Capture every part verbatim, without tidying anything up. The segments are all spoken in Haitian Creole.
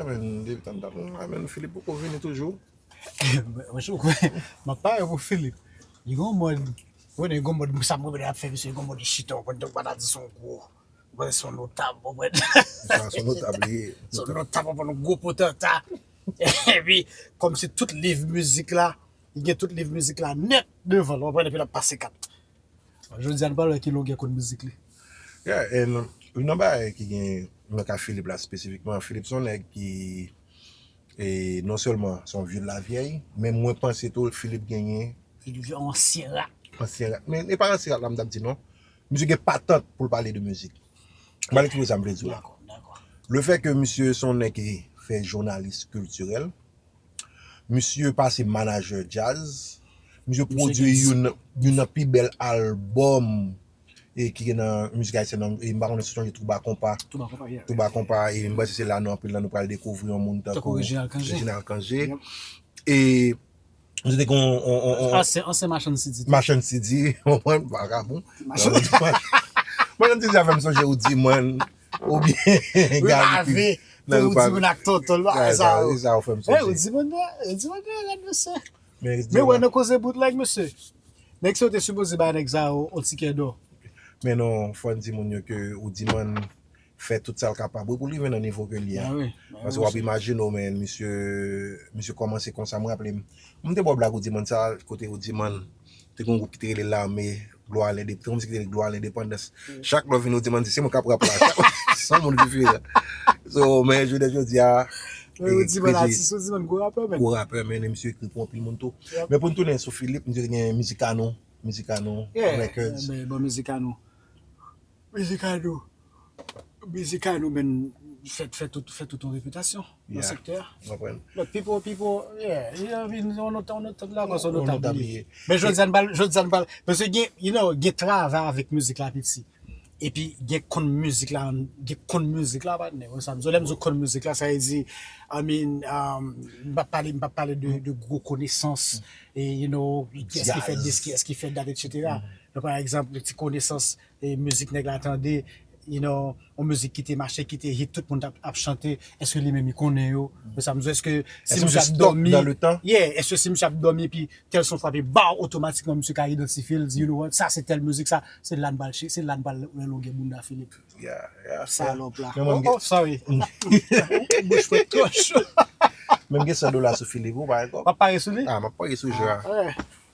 Mwen, depi tann dat, mwen, men Philippe poko vini toujou. Mwen, mwen, m ap pare pou Philippe. Li gon mòd, ou konnen, gon mòd, sa mwen ap fè, misye, gon mòd chita, ou konn, donk, pa ta di se yon gwo, ou konn, se yon notab, ou konn. Sa, se yon notab, li ye. Se yon notab, ou konn, yon gwo potanta. Epi, kòmsi tout liv mizik la, li gen tout liv mizik la nèt devan l, ou konn, epi l ap pase kat. Jodi a, nou pral wè ki longè kont mizik li. Yeah, and youn nan bagay ki gen nan ka Philippe la espesifikman, Philippe se yon nèg ki, e, non sèlman se yon vye lavyèy, men mwen panse tou Philippe genyen Li vye ansyen rat. Ansyen rat. Men e pa ansyen rat la m t ap di non. Misye gen patant pou l pale de mizik. M pral eksplike sa m vle di w la. Dakò, dakò. Le fè ke misye se yon nèg ki fè jounalis kiltirèl, misye pase manajè djaz, misye pwodui youn, youn nan pi bèl albòm e ki gen nan mizik ayisyèn nan, e m pa konnen si w sonje Touba Konpa. Touba Konpa, yeah. Touba Konpa, e m panse se la nou anpil nan nou pral dekouvri yon moun tankou Reginald Cangé. Reginald Cangé. Yep. E misye te gen yon, yon, yon, yon Ansyen, ansyen machann C D tou. Machann C D, w konprann, vagabon. Machann Machann C D a fè m sonje Oudimon, oubyen Gary P. Nan Repavé, Oudimon ak Tonton, bagay sa yo. Sa yo fè m sonje. Oudimon, Oudimon, gad mesye. Men wè nan koze bootleg, mesye. Nèg sa yo te sipoze bay nèg sa yo yon tikè dò. Men non, fò n di moun yo ke Oudimon fè tout sa l kapab wi pou l rive nan nivo ke l ye a. Paske w ap imajine w, men misye, misye kòmanse konsa. Mwen raple m, mwen te ba w blag Oudimon sa, kote Oudimon te gen yon gwoup ki te rele Lame Glwa Lendepandans, te gen yon gwoup ki te rele Glwa Lendepandans. Chak lè w vini Oudimon di se mwen k ap rap la. Chak, se yon moun diferan. So, men jounen jodi a, Oudimon atis, Oudimon gwo rapè, men. Gwo rapè, men misye ekri pou anpil moun tou. Men pou n tounen sou Philippe, misye te gen Mizikano, Mizikano Records. Bon, Mizikano. Mizikano. Mizikano, men, fè, fè tout, fè tout yon repitasyon nan sektè a. But people, people, yeah, you know what I mean, on not, on not la, on not tabli. Men jodi a n pral, jodi a n pral, paske gen, you know, gen travay avèk mizik la piti. Epi gen konn mizik la, gen konn mizik la, patnè. Wè sa m di w, lè m di w konn mizik la, sa vle di, I mean, um, m p ap pale, m p ap pale de, de gwo konesans, e, you know, kiyès ki fè dis, kiyès ki fè dat, etsetera. Men pa egzanp, ti konesans, e, mizik nèg la tande, you know, yon mizik ki te mache, ki te hit, tout moun t ap, ap chante, èske li menm li konnen yo? Wè sa m di w, èske si misye ap dòmi, yeah, èske si misye ap dòmi, epi tèl son frape, baw, otomatikman misye ka idantifye l, di, you know what, sa se tèl mizik, sa, se la n pral che-, se la n pral wè longè bounda Philippe. Yeah, yeah. Salòp la. Oh, oh, sorry. Bouch mwen twò cho. Menm gen san dola sou Philippe, ou pa ankò? W ap pare sou li? Ah, m ap pare sou jeu a.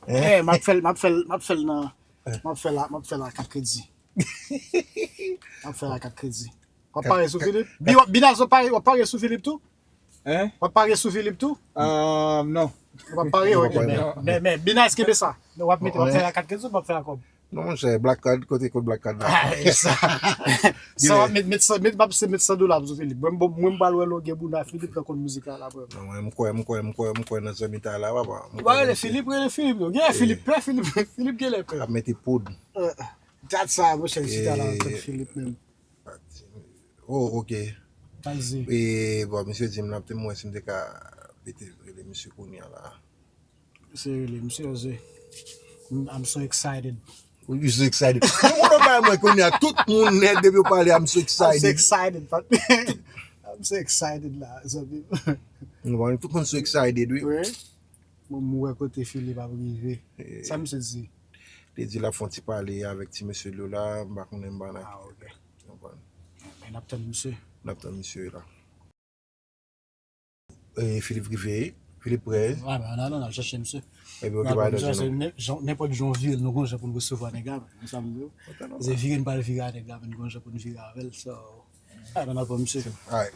Eh, m ap fè l, m ap fè l, m ap fè l nan, m ap fè l a, m ap fè l a kat kredi. M ap fè l a kat kredi. W ap pare sou Philippe? Bi-, w ap, Binaz, w ap pare, w ap pare sou Philippe tou? Hein? W ap pare sou Philippe tou? Euh, non. W ap pare, ok. Men, men, men, Binaz, kenbe sa. W ap mete, w ap fè a kat kredi, w ap fè a kòb. Non, monchè, Black Card, kote kòb Black Card la? Ah, e sa. Sa w ap met, met san, met, m ap se met san dola sou Philippe. Mwen, mwen, mwen, m pral wè longè bounda Philippe nan konn mizik la, la, vrèman. Non, mwen, m kwè, m kwè, m kwè, m kwè nan zanmitay la, papa. Ou pa rele Philippe, rele Philippe. Gen Philippe pè, Philippe, Philippe gen lè pè. Ap mete poud. Dat sa, monchè, chita la, antank Philippe menm. Oh, ok. Kalze. E, bon, misye di m nan, te mwen si m te ka pete rele misye kounye a la. Se rele misye, se, I'm so excited. You so excited. Yo konnen bay mwen kounye a, tout moun nèt depi yo pale, I'm so excited. I'm so excited, pa-, I'm so excited la, zanmi m. Nou konnen tout moun so excited, wi. Wi. Bon, m wè kote Philippe ap rive. Sa misye di? Li di l ap fè yon ti pale avèk ti mesye Lola, m pa konnen m pa nan. Ah, ok. Konprann. Men n ap tann misye. N ap tann misye la. E, Philippe rive, Philippe prè. Ah, men, nan, nan, n al chèche misye. Epi, ok, pa nan chèche, nenpòt jan w vire l, nou gon jan pou n resevwa nèg la, men sa m di w. Se vire n pral vire a nèg la, men nou gon jan pou n vire avè l, so. Ah, nan, nan, pa misye. Alright.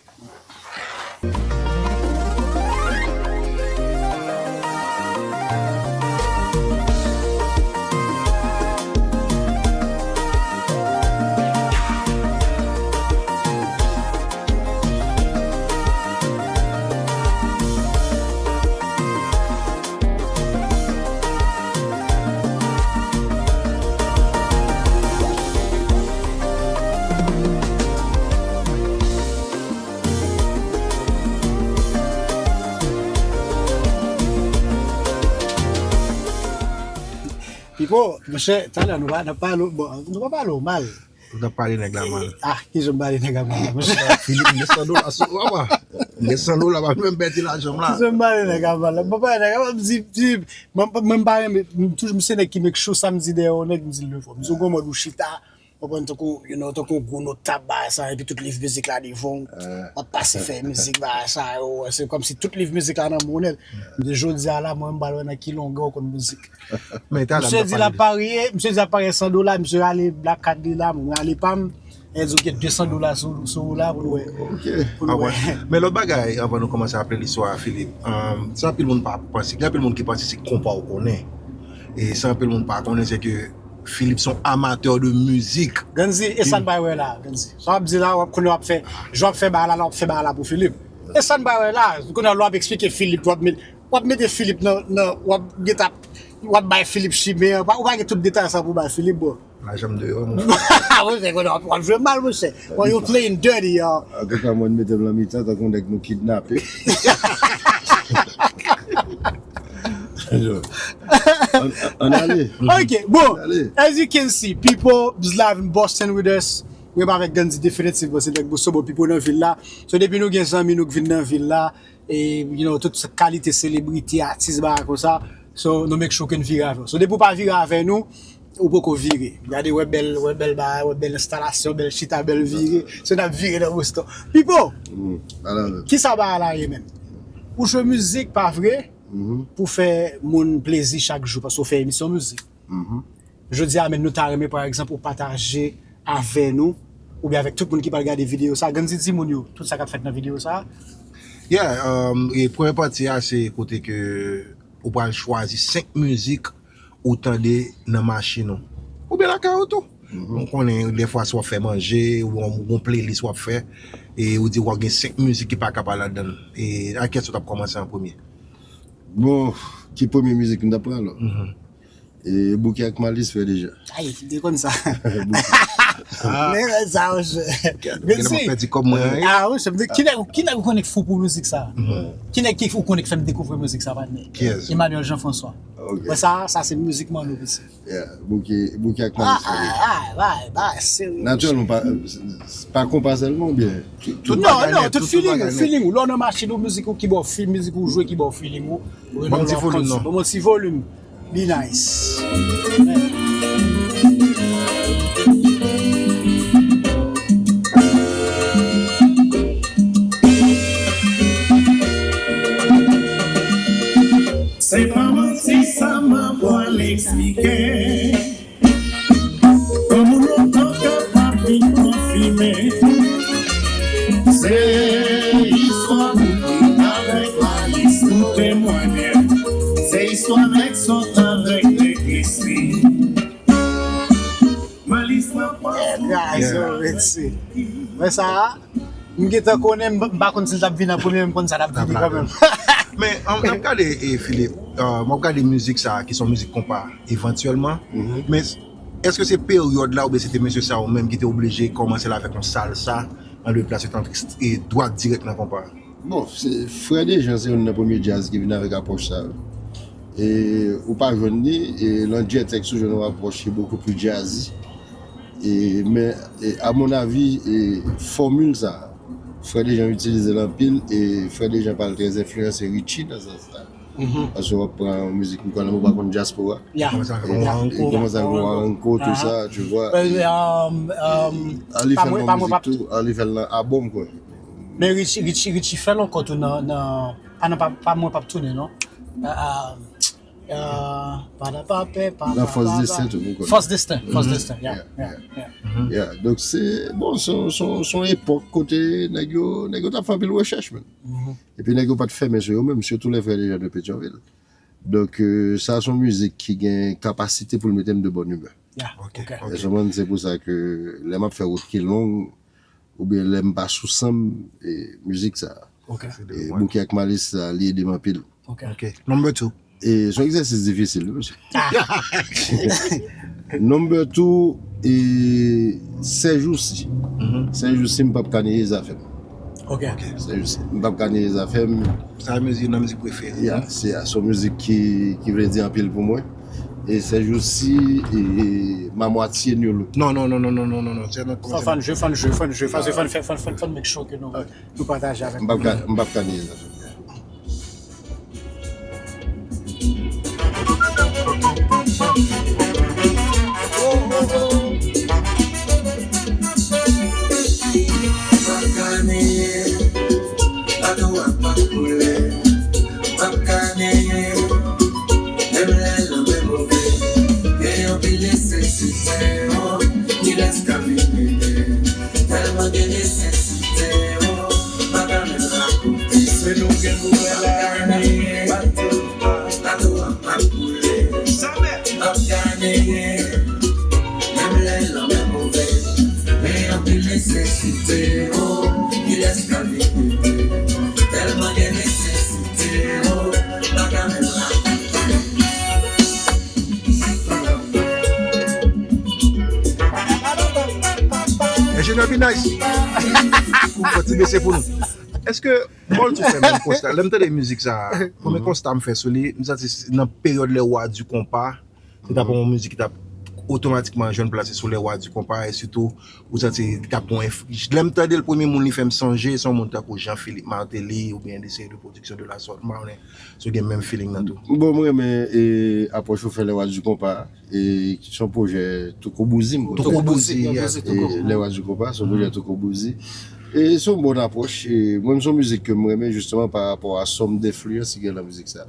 Pipo, monchè, talè nou pa, n ap pale w, bon, nou pa pale w mal. Ou t ap pale nèg la mal. Ah, ki jan m pale nèg la mal la, monchè? Philippe, m gen san dola sou ou, apa. M gen san dola, pa menm pèdi lajan m la. Ki jan m pale nèg la mal la? M pa pale nèg la mal, m di, di, mwen, mwen, mwen pa renmen, m toujou, m se nèg ki make sure sa m di dèyè yon nèg, m di l de fwa. M di w gon mòd ou chita, w konprann, tankou, you know, tankou yon gwo notab bagay sa, epi tout liv mizik la devan w, w ap pase fè mizik bagay sa yo, se kòmsi tout liv mizik la nan men w nèt. M di jodi a la, mwen, m pral wè nan ki longè w konn mizik. Misye di l ap parye, misye di l ap parye san dola, misye rale black card li la, mwen rale pa m. Èl di w gen de san dola sou, sou ou la pou n wè. Pou n wè. Men lòt bagay, anvan nou kòmanse ap li listwa a, Philippe, um, se anpil moun pa panse, gen anpil moun ki panse se konpa w konnen. E se anpil moun pa konnen, se ke Philippe se yon amatè de mizik. Gandhi, e sa n bay wè la, Gandhi. Sa w ap di la, w ap konnen w ap fè, jan w ap fè bagay la, la w ap fè bagay la pou Philippe. E sa n bay wè la, kounye a lè w ap eksplike Philippe, w ap met W ap mete Philippe nan, nan, w ap gentan, w ap bay Philippe chimen an, ou pa gen tout detay sa pou bay Philippe, bro. Lajan m deyò, mon frè. Monchè, w ap jwe mal, monchè. Bon, you playing dirty, y'all. Antouka, mwen, mete m nan mitan, tankou nèg nou kidnape. Ann ale. Ok, bon, as you can see, people, is live in Boston with us. Mwen pa avèk Gandhi definitivman, se nèg Bosobo Pipo nan vil la. So, depi nou gen zanmi nou k vin nan vil la, e, you know, tout kalite selebrite, atis, bagay konsa. So, nou make sure ke n vire avè w. So, depi w pa vire avè nou, ou poko vire. Gade, wè bèl, wè bèl bagay, wè bèl enstalasyon, bèl chita, bèl vire. So, n ap vire nan Boston. Pipo! Kisa bagay la ye menm? Ou jwe mizik, pa vre? Pou fè moun plezi chak jou, paske w fè emisyon mizik. Jodi a menm nou ta renmen pa egzanp ou pataje avè nou oubyen avèk tout moun ki pral gade videyo sa, Gandhi di moun yo tout sa k ap fèt nan videyo sa. Yeah, um, e premye pati a se kote ke ou pral chwazi senk mizik ou tande nan machin ou. Oubyen lakay ou tou. M konnen defwa si w ap fè manje, ou yon, yon playlist w ap fè, e ou di w gen senk mizik ki pa ka pa ladan l. E ak kiyès ou t ap kòmanse an premye? Bon, ki premye mizik m t ap pran? E Bouki ak Malis fè deja. Ay, m te konn sa. Men sa, monchè. Gen nan pèdi kòb mwen. Ah, monchè, ki nèg, ki nèg ou konnen k fou pou mizik sa? Ki nèg ki ou konnen k fè m dekouvri mizik sa, patnè? Emmanuel Jean François. Mwen sa, sa se mizik Manno piti. Yeah, Bouki, Bouki ak Malis fè deja. Ah, ah, ah, ah, serye. Natirèlman, pa, pa konpa sèlman oubyen? Tout bagay nèt, tout bagay nèt. Non, non, tout feeling ou, feeling ou. Lè w nan machin ou, mizik ou ki ba w feel, mizik ou jwe ki ba w feeling ou. Ban m ti volim non. Ban m ti volim. Be nice. Se pa manti sa m ap pral eksplike. Kòm ou lontan kapab vin konfime. Se istwa Bouki avèk Malis pou temwanye. Se istwa nèg sòt avèk nèg lespri. Malis nan pòz. Mwen sa a, m gentan konnen, m pa konn si l t ap vin an premye, men m konn sa t ap vini kanmenm. Men, um, m ap gade, e, Philippe, uh, m ap gade mizik sa a, ki se yon mizik konpa, evantyèlman. Men, èske se peryòd la, oubyen se te mesye sa yo menm ki te oblije kòmanse l avèk yon salsa, anlye plase tan e dwat dirèk nan konpa? Bon, se, Frè Dejan se youn nan premye djaz ki vin avèk apwòch sa yo. E ou pa jwenn li, e nan Djètèks ou jwenn yon apwòch ki bokou pli djazi. E, men, e, a mon avi, e, fòmil sa, Frè Dejan itilize l anpil, e Frè Dejan pa l trè enfliyanse Richie nan sans sa. Paske w ap pran yon mizik m konnen ou pa konn dyaspora. E kòman sa, waranko, tout sa, tu vois. An li fè l nan mizik tou, an li fè l nan abòm, kwè. Men Richie, Richie, Richie fè l ankò tou nan, nan, pa nan, pa, pa mwen p ap tounen, non. Nan Fòs Desten tou, m konnen. Fòs Desten, Fòs Desten, yeah, yeah, yeah. Donk, se, bon, se yon epòk kote nèg yo, nèg yo t ap fè anpil rechèch, menm. Epi nèg yo pa t fèmen sou yo menm, sitou lè Frè Dejan de Petyonvil. Donk, euh, sa se yon mizik ki gen kapasite pou l mete m de bòn imè. E sèlman se pou sa ke lè m ap fè wout ki long, oubyen lè m pa sou san m, e mizik sa, e Bouki ak Malis sa, li ede m anpil. Number two. E se yon egzèsis difisil, wi, mesye. Number two, e sèjousi. Sèjousi, m p ap ka niye Zafèm. Ok. Sèjousi, m p ap ka niye Zafèm. Sa mizik, nan mizik prefere. Yeah, se, se yon mizik ki, ki vle di anpil pou mwen. E ces jours-ci, e, ma moitié New Look. Non, non, non, non, non, non, non, non. C'est notre Fò, fò n jwe, fò n jwe, fò n jwe, fò n, fò n, fò n, fò n, fò n make sure ke nou, nou pataje avèk M pap ka, m pap ka niye sa. Bato a p ap koule, m p ap ka neye. Menm lè lanmè move, gen anpil nesesite, o, kilès k ap vin ede? Tèlman gen nesesite, o, m pa ka menm rakonte. Se nou gen pou wè la ane. Bato a p ap koule, m p ap ka neye. Menm lè lanmè move, gen anpil nesesite, o, kilès k ap vin ede? Tèlman gen nesesite, o, m pa ka menm rakonte. Enjenyè Be Nice. Fò ti bese pou nou. Èske Paul tou fè menm konsta? Lè m tande mizik sa, premye konsta m fè sou li, m santi nan peryòd les rois du compas, se t ap yon mizik ki t ap otomatikman jwenn plase sou les rois du compas, e sitou, ou santi li t ap gon enf-, lè m tande l, premye moun li fè m sonje, se yon moun tankou Jean Philippe Martelly, oubyen de seri de pwodiksyon de la sòt, m pa konnen si w gen menm feeling nan tou. Bon, mwen renmen, e, apwòch ou fè les rois du compas, e, se yon pwojè Touko Bouzi, m kwè. Touko Bouzi, yeah. E, les rois du compas, se yon pwojè Touko Bouzi. E se yon bon apwòch. E mwen, se yon mizik ke m renmen jisteman pa rapò a sòm denfliyans ki gen nan mizik sa.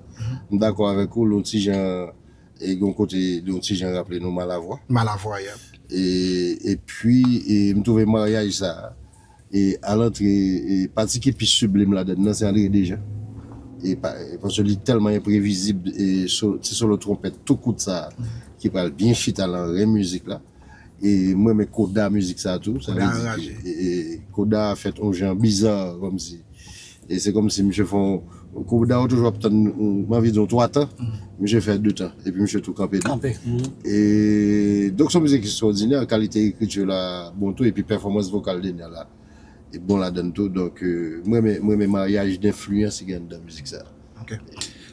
M dakò avèk ou, l yon ti jan, e gen yon kote, l yon ti jan raple nou Malavwa. Malavwa, yeah. E, epi, e m twouve maryaj sa, e a lantre, e pati ki pi siblim ladan l nan, se André Dejean. E pa, e paske li tèlman enprevizib, e so-, ti solo twonpèt tou kout sa, ki pral byen chita nan ren mizik la. E mwen renmen koda mizik sa tou, sa vle di ke, e, e, koda a fèt yon jan biza, kòmsi. E se kòmsi misye fè yon, koda yo toujou ap tann, m anvi di yon twa tan, misye fè de tan, epi misye tou kanpe li. Kanpe. E donk, se yon mizik ekstwòdinè, kalite ekriti la bon tou, epi pèfòmans vokal Dener la, e bon ladan l tou. Donk, e, mwen renmen, mwen renmen maryaj denfliyans ki gen anndan mizik sa. Ok.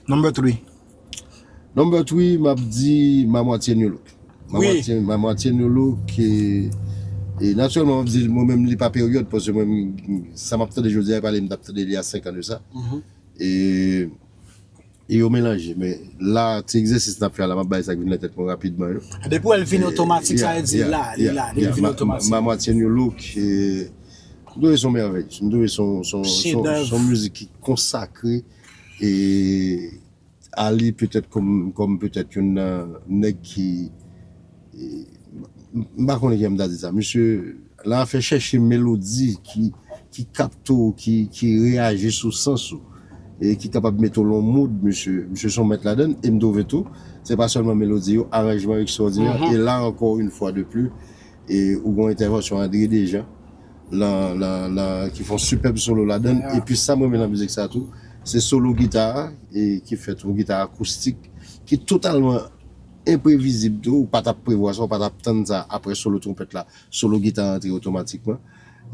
Number three. Number three, m ap di Ma Moitié New Look. Ma Moitié, Ma Moitié New Look, e, e natirèlman, m ap di, mwen menm, li pa peryòd, paske mwen, sa m ap tande jodi a, e pa li m t ap tande li a senk an de sa. E, e yo melanje, men la, ti egzèsis n ap fè a la, m ap bay sa k vin nan tèt mwen rapidman yo. Depi w wè l vin otomatik, sa vle di la, li la, li vin otomatik. Ma Moitié New Look, e, m twouve se yon mèvèy, m twouve se yon, se yon, se yon, se yon mizik ki konsakre, e, a li petèt kòm, kòm petèt youn nan nèg ki, e, m, m pa konnen kijan m ta di sa. Misye, nan afè chèche melodi ki, ki kapte w, ki, ki reyaji sou sans ou, e ki kapab mete w lan yon mood, misye, misye se yon mèt ladan l, e m twouve tou, se pa sèlman melodi yo, aranjman yo ekstwòdinè, e la ankò, une fois de plus, e ou gen yon entèvansyon André Dejean, lan, lan, lan, ki fè yon sipèb solo ladan l. Epi sa m renmen nan mizik sa tou, se solo gita a, e ki fèt yon gita akoustik, ki totalman enprevizib tou, ou pa t ap prevwa sa, ou pa t ap tann sa apre solo twonpèt la, solo gita a antre otomatikman.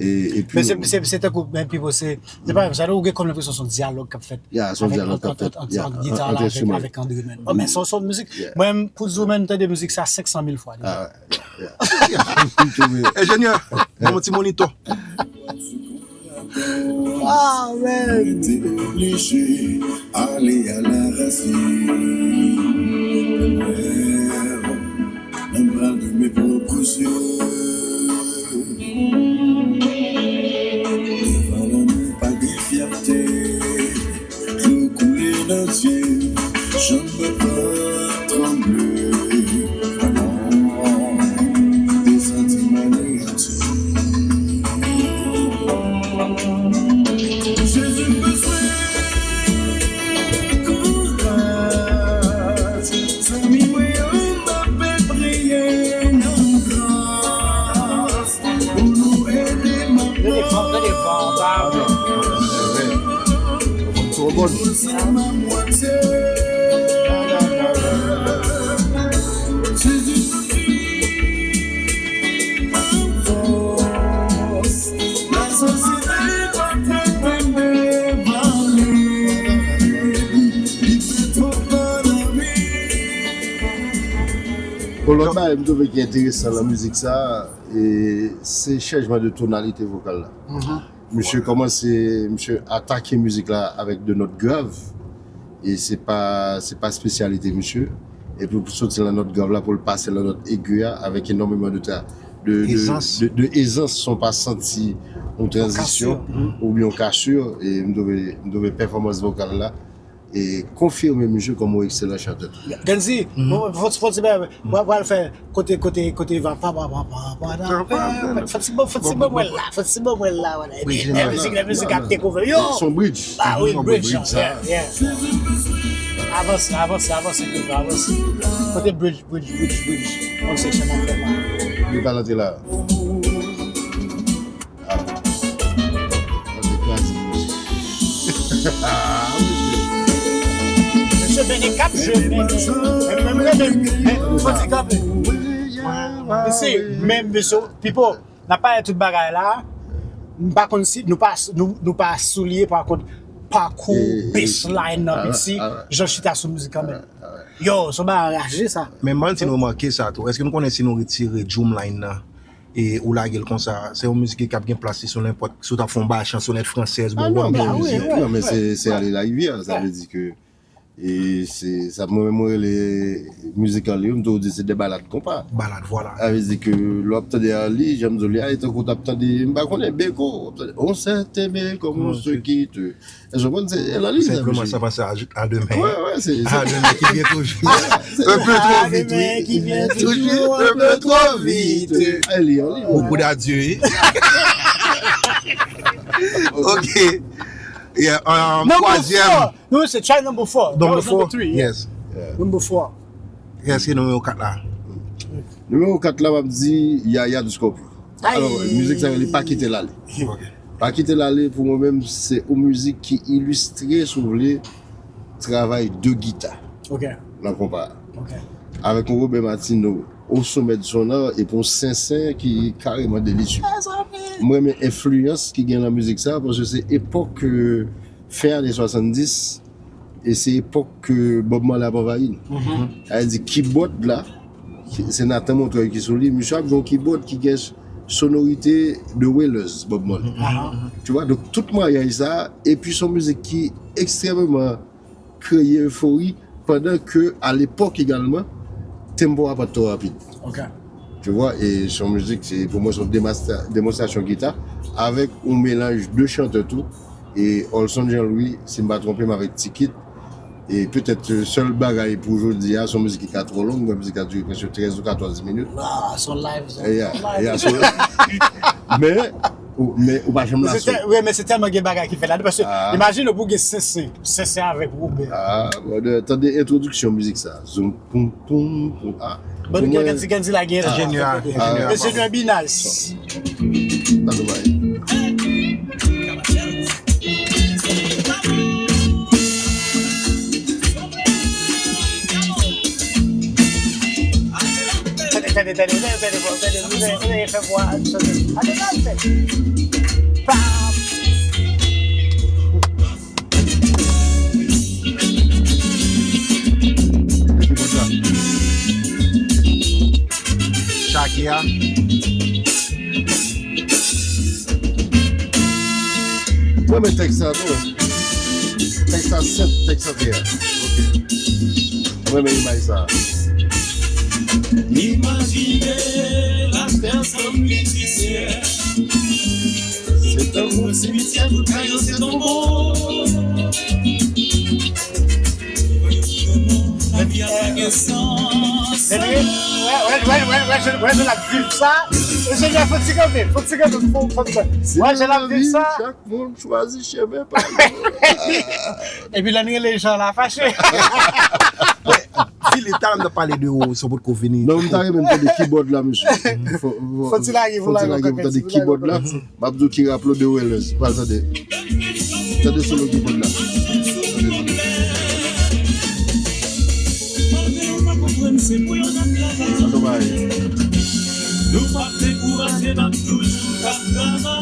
E, epi Men se, se, se tankou, men Pipo, se, se pa menm sa, non, ou gen kòm lenpresyon se yon dyalòg k ap fèt avèk, ant, ant, ant, ant gita la avèk, avèk André menm. Bon, men se, se yon mizik, mwen, pou di w, men, m tande mizik sa senk san mil fwa deja. Enjenyè, ban m yon ti monitò. Amen. Te oblije ale a la rasin. Mwen pral de mes propres yeux. Devan lanmou pa gen fyète. Dlo koule nan zye, janm mwen pa tranble. Amour, des sentiments négatifs. Jezi, m bezwen kouraj. Zanmi mwen yo, m ape priye nan gras. Pou nou ede m ap Gade van, gade van anba. Twò bon. Jezi, lasosyete pa t ap tande pale. Li fè twòp tan nan vi. Bagay m twouve ki enteresan nan mizik sa, e, se chanjman de tonalite vokal la. Misye kòmanse, misye atake mizik la avèk de nòt grav. E se pa, se pa espesyalite misye. Epi pou soti nan nòt grav la, pou l pase nan nòt egi a, avèk enòmeman de tra-, de, de, Ezans. de, de ezans, san w pa santi yon tranzisyon oubyen yon kasur. E m twouve, m twouve pèfòmans vokal la e konfime misye kòm yon ekselan chantè. Ganzi, bon, fò, fò ti bagay, mwen pral fè kote, kote, kote va, pa, pa, pa, pa, pa, pa, fò ti bon, fò ti bon mwen la, fò ti bon mwen la, wala. Epi, la mizik, la mizik ap dekouvri. Yo! Se yon bridge. Ah wi, bridge, yeah, yeah. Avanse, avanse, avanse, avanse. Kote bridge, bridge, bridge, bridge. Yon seksyon nan fè la. Li pa rantre la. Ah. Sa te kraze. Ah, mesye. Mesye Benny k ap jwe, men, men, men, men, men, men, fò di kanpe. Mesye, men, mesye, Pipo, n ap pale tout bagay la. M pa konn si nou pa, nou, nou pa souliye, pa kont, pakou baseline nan piti, jan chita sou mizik kanmenm. Yo, se yon bagay anraje sa. Men m ann di nou remake sa tou. Èske nou konnen si nou retire drum line nan, e ou lage l konsa, se yon mizik ki ap gen plas li sou nenpòt, si w t ap fè yon bagay chansonèt fransèz, bon, ou ap gen mizik. Non, men se, se ale la rivyè, sa vle di ke, e se, sa mwen menm mwen rele mizik an li, m toujou di se de balad konpa. Balad, vwala. Sa vle di ke lè w ap tande an li, jan m di w li a, e tankou w t ap tande, m pa konnen, Beko, w ap tande, on s'est aimé comme on se quitte. Èske w konprann? Se, e, nan li, sa vle di. Senpleman, sa panse à, à demain. Ouais, ouais, c'est, c'est... À demain qui vient toujours un peu trop vite, oui. À demain qui vient toujours un peu trop vite. Toujours un peu trop vite. Ay, li, li. Beaucoup d'adieu, oui. Ok. Yeah, um, number twazyèm. Four. Non, se track number four. That was number four? Number three, yeah. Yes. Yeah. Number four. Kiyès ki nimewo kat la? Nimewo kat la, m ap di Yaya du Scorpion. Ay. Alò, mizik sa rele Pa Kite L Ale. Ok. Pa Kite L Ale, pou mwen menm, se yon mizik ki ilistre, si w vle, travay de gita nan konpa a. Ok. Avèk yon Robert Martineau o somè de son art, epi yon Sensen ki kareman delisyeu. Mèzanmi. Mwen renmen enfliyans ki gen nan mizik sa, paske se epòk, euh, fen ane swasanndis, e se epòk ke Bob Marley ap anvayi nou. Sa vle di kibòd la, se Nathan Montreuil ki sou li. Misye ap jwe yon kibòd ki gen sonorite de Wailers, Bob Marley. Tu vois, donk tout maryaj sa, epi se yon mizik ki ekstrèmeman kreye efori, pandan ke, a lepòk egalman, tempo a pa t twò rapid. Ok. Tu vois, e se yon mizik, se, pou mwen, se yon demonstra-, demonstrasyon gita avèk yon melanj de chantè tou. E Olson Jean Louis, si m pa twonpe m, avèk Tikit. E petèt, euh, sèl bagay pou jodi a, se yon mizik ki ka twò long, yon mizik ka dire prèske trèz ou katòz minit. Ah, se yon live, sa. E ya, e ya, se yon live. Men, ou, men ou pa janm laso. Wi, men se tèlman gen bagay ki fèt la, paske imajine pou gen Sensen, Sensen avèk Robert. Ah, bon, tande entwodiksyon mizik sa. Zoom, poum, poum, poum. Ah. Bon, gen ti, gen ti la gen. Enjenyè, enjenyè. Enjenyè Be Nice. Tande bay. Tande, tande, tande, tande, tande, tande, tande, tande, fè vwa, tande, tande, tande. Pam! Epi konsa. Shakira. Mwen renmen tèks sa tou. Tèks sa senp, tèks sa klè. Ok. Mwen renmen imaj sa. Imajine latè san pitisyè. Se tankou simityè, tout kay yo se tonbo. Lavi a pa gen sans. Wè, wè, wè, wè, wè, wè, wè, wè, jan l ap viv sa. Enjenyè, fò ti kanpe, fò ti kanpe, fò, fò ti kanpe. Wè, jan l ap viv sa. Chak moun chwazi chemen pa yo. Epi lè n rele Jan la fache. File, talè m t ap pale de ou, sa w potko fini. Non, m ta renmen tande kibòd la, mesye. Fò, fò, fò ti lage pou lage pou tande kibòd la. M ap di w ki raple w de Wailers. Pral tande. Tande solo kibòd la. Tande bay. Nou p ap dekouraje, n ap toujou ap travay.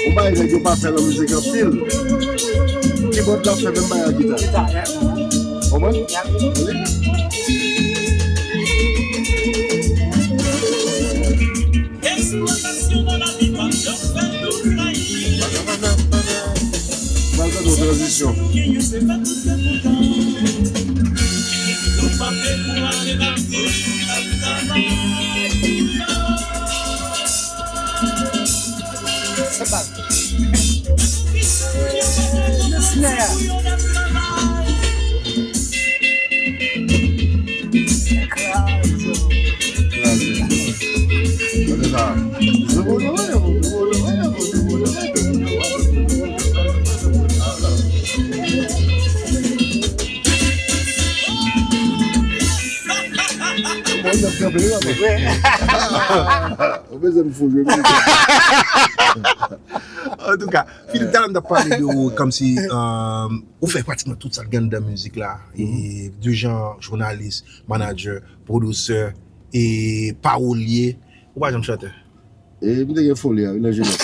Ou bay nèg yo Ap fè nan mizik anpil. Kibòd la ap fè menm bagay ak gita. Gita, yeah. Konprann? Yeah. Eksplwatasyon nan lavi pa t janm fè nou trayi. Mal tande yon tranzisyon. Nou p ap dekouraje nan vi. Sa baz. Nan snare a. Kraze. Kraze. Gade sa. Bon, y ap kanpe, wi, papa. Ou bezwen m fou jwe. Antouka, Philippe, talè m t ap pale de ou, kòmsi, euh, ou fè pratikman tout sa k gen anndan mizik la. E, de jan jounalis, manager, pwodisè, e pawolye. Ou pa janm chante? E m te gen foli a, wi, nan jenès.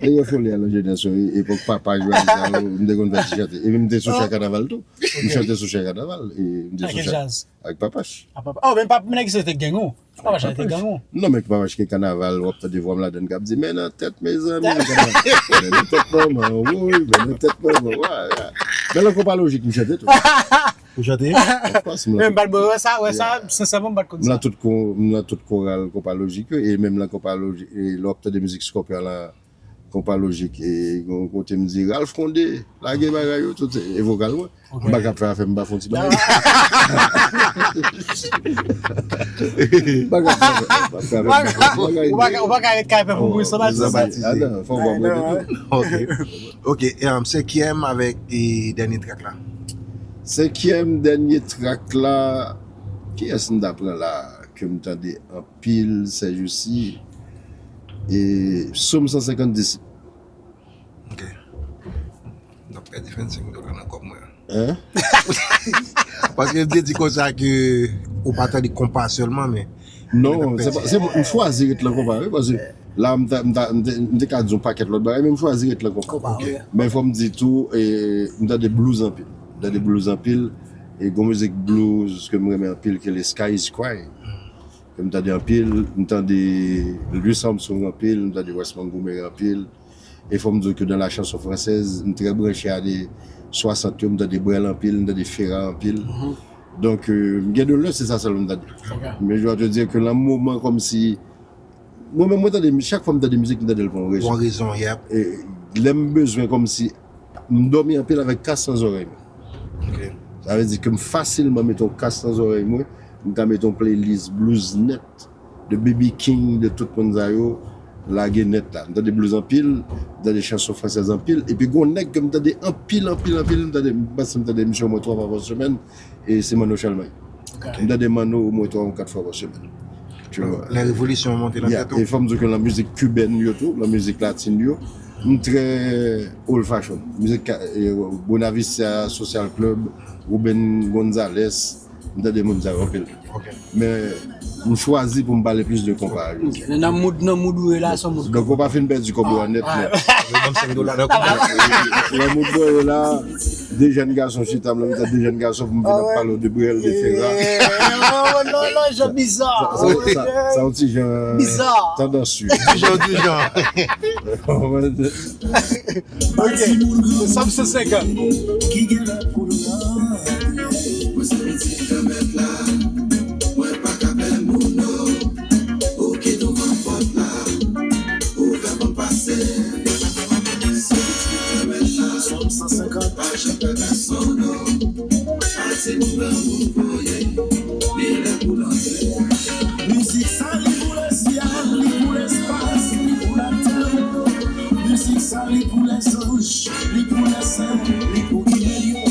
M te gen foli a nan jenès, wi. Epòk papa jwe a sa, m te konn fè ti chante. Epi m te sou chè kanaval tou. M chante sou chè kanaval. E m te sou chè. Ak Papache. Ah, papa. Oh, men pa, men nèg sa te gang ou. Papa Chay te gang ou. Non, men Papa Chay ke kanaval, w ap tande vwa m ladann k ap di, men nan tèt, mezanmi, men nan tèt manman, wi, men nan tèt manman, wa, wa. Men nan konpa lojik, m chante tou. Ou chante? Of course, m nan. Men bad boy, wè sa, wè sa, sensèman, m pa t konn sa. M nan tout ko-, m nan tout koral konpa lojik yo, e menm nan konpa lojik, e lè w ap tande mizik Scorpion la, konpa lojik, e gon kote m di, Ralph Condé, lage bagay yo, tout, e vokal mwen. Ok. M pa ka fè afè m pa fè yon ti bagay. M pa ka fè afè, m pa ka fè afè m pa fè yon ti bagay. Ou pa ka, ou pa ka ret kay fè pou bri, sa pa di sa. Ah, non, fò w konprann tou. Ok. Ok, e, um, senkyèm avèk, e, dènye track la. Senkyèm, dènye track la, kiyès m ta pran la? Ke m tande anpil sèjousi, e Sòm san senkant disip. Ok. N ap pèdi vennsenk dola nan kòb mwen an. Hein? Paske m te di konsa ke ou pa tande konpa sèlman, men. Non, se pa, se m chwazi ret lan konpa, wi, paske la, m ta, m ta, m te, m te ka di yon pakèt lòt bagay, men m chwazi ret lan konpa. Konpa, wi. Men fò m di tou, e, m tande blues anpil. M tande blues anpil. E gon mizik blues ke m renmen anpil, ke le Sky is Crying. Ke m tande anpil, m tande Louis Armstrong anpil, m tande Wes Montgomery anpil. E fò m di w ke dans la chanson française, m trè branche ane swasant yo, m tande Brel anpil, m tande Ferrard anpil. Donk, euh, m gen de lè, se sa sèlman m tande. Ok. Men je dois te dire ke nan moman kòmsi, mwen menm, mwen tande, chak fwa m tande mizik, m tande l pou yon rezon. Pou yon rezon, yep. E lè m bezwen kòmsi, m dòmi anpil avèk kas nan zòrèy mwen. Ok. Sa vle di ke m fasilman mete yon kas nan zòrèy mwen, m ka mete yon playlist blues nèt, de B B King, de tout moun sa yo, lage nèt la. M tande blues anpil, m tande chanson fransèz anpil, epi gon nèg ke m tande anpil, anpil, anpil, m tande, m panse m tande misye omwen twa fwa pa semèn, e se Manno Chalmay. Ok. M tande Manno omwen twa ou kat fwa pa semèn. Tu vois. Lè revolisyon monte nan tèt ou. Yeah, e fò m di ke nan mizik kibèn yo tou, nan mizik latin yo, m trè old fashion. Mizik ka-, e, Buena Vista Social Club, Ruben Gonzalez, m tande moun sa yo anpil. Ok. Men, m chwazi pou m pale plis de konpa. Ok. Nan mood, nan mood ou ye la, se yon mood. Donk, ou pa fin pèdi kòb ou an nèt, ah, nèt. Ban m senk dola nan konpa. Nan mood mwen ye la, de jèn gason chita, m nan mitan de jèn gason pou m vin ap pale w de Brel, de Ferrard. Eh, oh, non, non, jan biza. Sa, sa, sa, sa yon ti jan tandans, wi. Ti jan, ti jan. Ok, Sòm san senkant. Ki gen lè pou nou nan. Mwen se pitit Granmèt la, mwen pa ka pè moun, non. Ou ki douvan pòt la, ouvè pou m pase. Se pitit Granmèt la, Sòm san senkant. Pa janm pè pèsonn, non. Pati pou gran moun voye, li lè pou lantre. Mizik sa, li pou lesyèl, li pou lespas, li pou latè. Mizik sa, li pou lèzanj, li pou lèsen, li pou gide yo.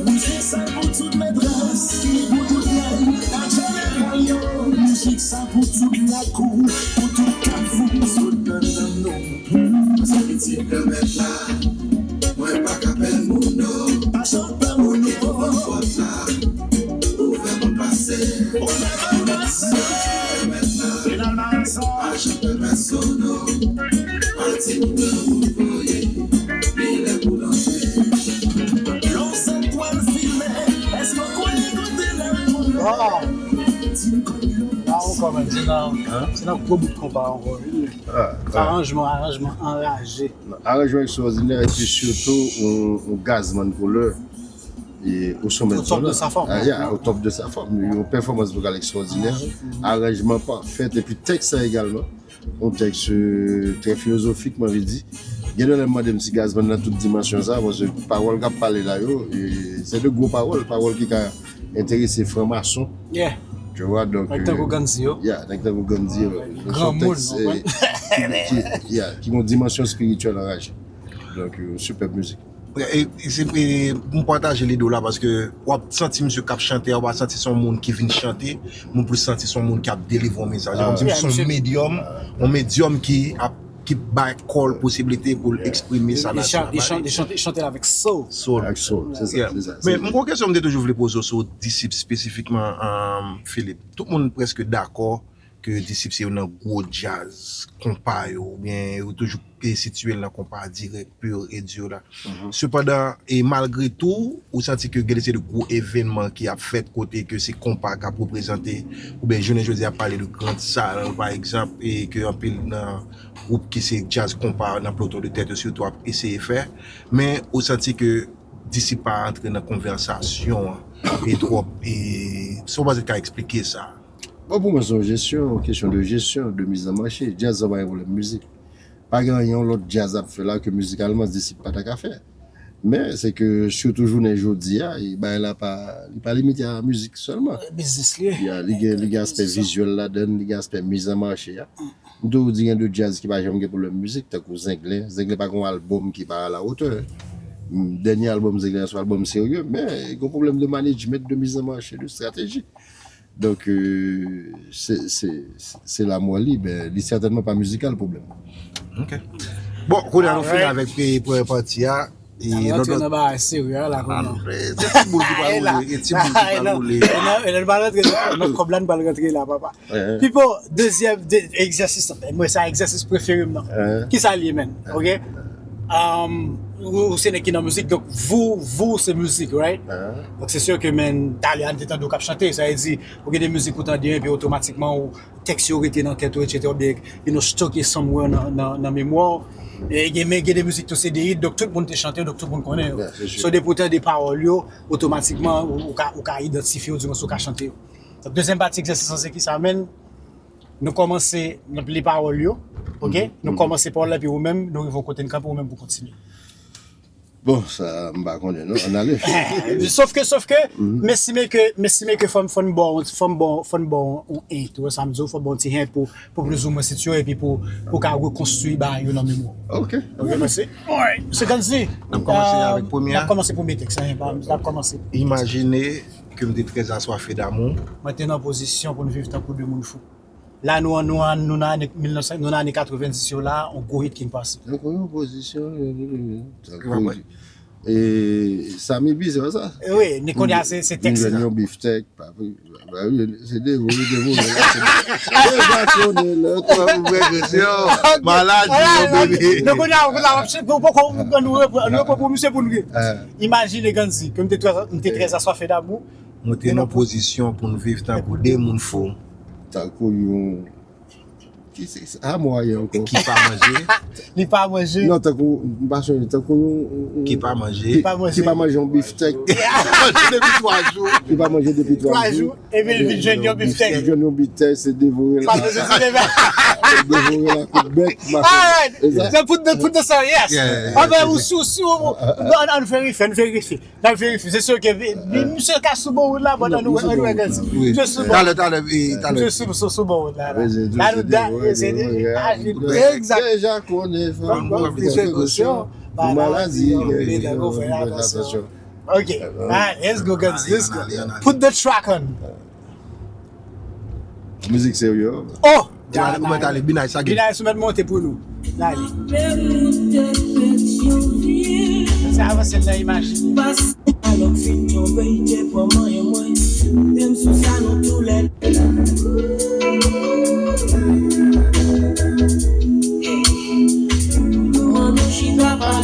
Mizik sa pou tout metrès, li pou tout nèg, ak jeneral yo. Mizik sa pou tout lakou, pou tout kafou, sot nan nanm nou. Mwen se pitit Granmèt la, mwen pa ka pè moun, non. Pa janm pè moun, non. Pòt la ouvè pou pase. Ouvè pou pase. Mwen se pitit Granmèt la, pa janm pè pèsonn, non. Lè w sèt twal fimen, èske w kwè li konte lè w koule? Ah. Ah, ankò, men, se nan, se nan gwo bout konpa ankò, wi. Ah, ah. Aranjman, aranjman anraje. Aranjman ekstraòdinè, epi sitou, yon, yon Gazman koulè. E, au sommet de son art. Au top de sa forme. Ah, yeah, au top de sa forme. Yon pèfòmans vokal ekstraòdinè, aranjman pafè, epi tèks la egalman. Yon tèks, euh, trè filozofik, m anvi di. Gen de lè m mande m si Gazman nan tout dimansyon sa, paske pawòl k ap pale la yo, e, se de gwo pawòl, pawòl ki ka enterese franmason. Yeah. Tu vois, donc, nèg tankou, euh, Gandhi yo. Yeah, nèg tankou Gandhi yo. Granmoun, tèks, w konprann? Eh, ki, ki, yeah, ki gen yon dimansyon espirityèl anraje. Donc, euh, superbe musique. E, e, se, e, m pataje lide w la paske w ap santi misye k ap chante a, w pa santi se yon moun ki vin chante, men w plis santi se yon moun ki ap delivre yon mesaj. Se kòmsi se yon medyòm, yon medyòm ki ap, ki bay kò l posiblite pou l eksprime sa l ap bay. Li chante, li chante avèk soul. Soul. Avèk soul, se sa, se sa. Men m gen yon kesyon m te toujou vle poze w sou Disip espesifikman, um, Philippe. Tout moun prèske dakò ke Disip se youn nan gwo djaz konpa yo, oubyen yo toujou sitiye l nan konpa dirèk, pur et dur la. Sepandan, e malgre tou, ou santi ke gen de, se de gwo evènman ki ap fèt kote ke se konpa k ap reprezante, oubyen jounen jodi a ap pale de grand sal, pa egzanp, e ke anpil nan gwoup ki se djaz konpa nan ploton de tèt yo sitou ap eseye fè, men ou santi ke Disip pa antre nan konvèsasyon an, e twòp, e sa w panse ka eksplike sa? Bon, pou mwen, se yon jesyon, yon kesyon de jesyon, de mizanmache. Djaz sa pa gen pwoblèm mizik. Pa gen anyen yon lòt djaz ap fè la ke mizikalman Disip pa ta ka fè. Men, se ke sitou jounen jodi a, e bagay la pa, li pa limite a mizik sèlman. Biznis li ye. Ya, li gen, li gen aspè vizyèl ladan l, li gen aspè mizanmache a. M toujou di gen de djaz ki pa janm gen pwoblèm mizik, tankou Zenglen. Zenglen pa gen yon albòm ki pa a la wotè. Dènye albòm Zenglen an se yon albòm serye, men gen yon pwoblèm de management, de mizanmache, de strateji. Donk, euh, se, se, se la mwen li, men li sètènman pa mizikal pwoblèm. Ok. Bon, kounye a nou fini avèk, eh, premyè pati a. E nou antre nan bagay serye a la kounye a. Se ti boul ki pral woule, e ti boul ki pral woule. E nan, e nan nou pral rantre nan kòb la, nou pral rantre la, papa. Pipo, dezyèm, de, egzèsis, mwen sa egzèsis prefere m nan. Kisa l ye, man? Ok? Um, ou, ou se nèg ki nan mizik, donk vou, vou se mizik, right? Donk se si ke, men, talè a n te tande w k ap chante, sa vle di, ou gen de mizik ou tande, epi otomatikman ou, tèks yo rete nan tèt ou, etsetera, oubyen, you know, stoke somewhere nan, nan, nan memwa w. E gen, men gen de mizik tou se de hit, donk tout moun te chante yo, donk tout moun konnen yo. So, depi w tande pawòl yo, otomatikman, ou, ou ka, ou ka idantifye yo, di mwen si w ka chante yo. Donk, dezyèm pati egzèsis lan se kisa, men? Nou kòmanse, n ap li pawòl yo, ok? Nou kòmanse pawòl la, epi ou menm, nou rive yon kote n kanpe, ou menm pou kontinye. Bon, sa, m pa konnen, non. Ann ale. Sofke, sofke, m estime ke, m estime ke fò m, fò n ba w, fò m ba w, fò n ba w yon hint, ou wè sa m di w, fò m ba w yon ti hint pou, pou plizoumwen sitye w, epi pou, pou w ka rekonstwi bagay yo nan memwa w. Ok. Ok, mèsi. Alright, se kòmsi. N ap kòmanse avèk premye a. N ap kòmanse premye tèks la, n ap kòmanse. Imajine ke m te trè aswafe damou. Mwen te nan pozisyon pou n viv tankou de moun fou. La, nou, nou, nou nan ane mil nèf san, nou nan ane katrevenndis yo la, yon gwo hit ki n pase. Tankou yon pozisyon, tankou, e, Samy B, se pa sa? E wi, ni kounye a, se, se tèks la. Vin jwenn yon biftèk, pa vre, ba wi, se devore, devore, la, se deja konnen, lè, twa, ou vre, se yon maladi, yon bebe. Donk, kounye a, kounye a, nou poko, nou repran, nou repran pou misye pou nou. Imajine, Gandhi, ke m te trè, m te trè aswafe damou. Mwen te nan pozisyon pou n viv tankou de moun fou. Tankou yon, ki se, se, a mo a ye ankò? Ki pa manje. Li pa manje. Non, tankou, m pa sonje, tankou yon, yon, yon, ki pa manje. Ki pa manje. Ki pa manje yon biftèk. Depi twa jou. Ki pa manje depi twa jou. Twa jou, epi l vin jwenn yon biftèk. Vin jwenn yon biftèk, se devore l. Pa bezwen se devore. Devore l ak yon bèk, mache. Alright. Se pou de, pou de sa, yes. Yeah, yeah, yeah. Anben, ou si, ou si, ou, nou, nou verifye, nou verifye. N ap verifye. Se si ke, misye ka sou bon wout la, pandan nou wè, nou wè Gandhi. Misye sou bon. Talè, talè, e, talè. Misye sou, sou, sou bon wout la, la. La, nou da, se de, egzak. Deja konnen, fò n pran prekosyon. Pou maladi, fè atansyon. Ok. Alright, let's go, Gandhi, let's go. Put the track on. Mizik serye. Oh! Ou mèt ale, ou mèt ale, Binay, sa gen. Binay, sou mèt monte pou nou. N ale. Sa avanse nan imaj. Alò fin tonbe, te pran manyen mwen. Te m sou sa nou tou lè.